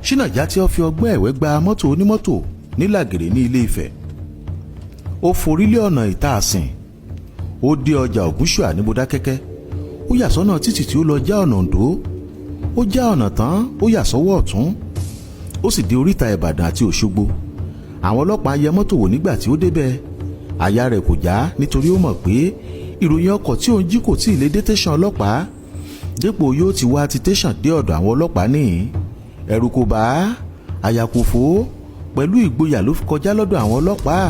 Ṣínà Játí ó fi ọgbọ́n ẹ̀wẹ́ gba mọ́tò onímọ́tò ní Làgèrè ní Ilé Ifẹ̀. Ó forílé ọ̀nà ìta àsìn, ó dé ọjà Ògúnṣùà ní Modákẹ́kẹ́. Ó yà sọ́nà títì tí ó lọ já ọ̀nà Oǹdó. Ó já ọ̀nà tán, ó yà sọ́wọ́ ọ̀tún, ó sì dé oríta Ìbàdàn àti Òṣogbo. Àwọn ọlọ́pàá yẹ mọ́tò wò nígbà tí ó débẹ̀. Àyà rẹ̀ kò já, nítorí ó mọ̀ pé ìròyìn ọkọ̀ tí òun jí kò tí ì lè dé tẹ̀sán ọlọ́pàá, dépò yóò ti wá ti tẹ̀sán dé ọ̀dọ̀ àwọn ọlọ́pàá níhìn. Ẹ̀rù kò bá, àyà kò fò, pẹ̀lú ìgboyà ló fi kọjá lọ́dọ̀ àwọn ọlọ́pàá,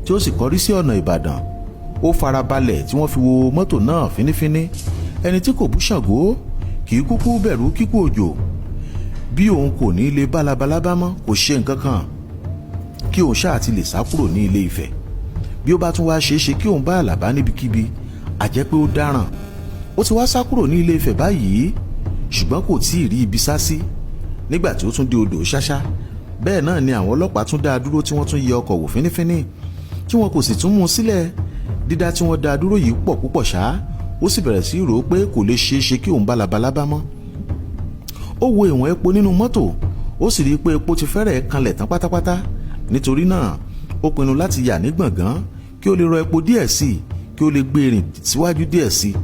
tí ó sì kọrí sí ọ̀nà Ìbàdàn. Ó farabalẹ̀ tí wọ́n fi wo mọ́tò náà fínífíní. Ẹni tí kò bú Ṣàngó kì í kúkú bẹ̀rù kíkú òjò. Bí òun kò ní lè bá labalábá mọ́, kò ṣe nǹkan kan, kí òun ṣáà ti lè sá kúrò ní Ilé Ifẹ̀. Bí ó bá tún wá ṣeé ṣe kí òun bá Àlàbá níbikíbi, àjẹ́ pé ó dáràn. Ó ti wá sá kúrò ní Ilé Ifẹ̀ báyìí, ṣùgbọ́n kò tí ì rí ibi sá sí. Nígbà tí ó tún dé odò Ṣáṣá, bẹ́ẹ̀ náà ni àwọn ọlọ́pàá tún dá a dúró, tí wọ́n tún yẹ ọkọ̀ wò fínífíní, tí wọn kò sì tún mú un sílẹ̀. Dídá tí wọ́n dá a dúró yìí pọ̀ púpọ̀ ṣá. Ó sì bẹ̀rẹ̀ sí rò ó pé kò lè ṣeé ṣe kí òun bá labalábá mọ́. Ó wo ìwọ̀n epo nínú mọ́tò, ó sì rí i pé epo ti fẹ́rẹ̀ kanlẹ̀ tán pátápátá. Nítorí náà, ó pinnu láti yà ní Gbọ̀ngán kí ó lè rọ epo díẹ̀ sí i, kí ó lè gbé rìn síwájú díẹ̀ sí i.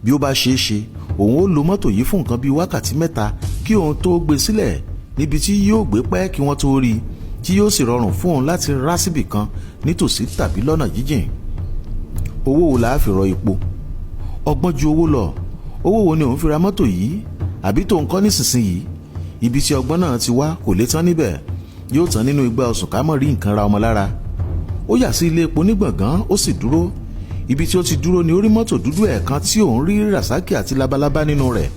Bí ó bá ṣeé ṣe, òun ó lo mọ́tò yìí fún nǹkan bíi wákàtí 3 kí òun tó gbé sílẹ̀ níbi tí yóò gbé pẹ́ kí wọ́n tó rí i, tí yóò sì rọrùn fún òun láti rá síbì kan nítòsí tàbí lọ́nà jíjìn. Owó wo la fi rọ epo? Ọgbọ́n ju owó lọ. Owó wo ni òun fi ra mọ́tò yìí, àbí tó ń kọ́ nísinsìnyí? Ibi tí ọgbọ́n náà ti wá kò lè tán níbẹ̀, yóò tán nínú igbá ọsùn ká mọ̀ rí nǹkan ra ọmọ lára. Ó yà sí ilé epo ní Gbọ̀ngán, ó sì dúró. Ibi tí ó ti dúró ni ó rí mọ́tò dúdú ẹ̀ẹ̀kan tí òun rí Rasaki àti labalábá nínú rẹ̀.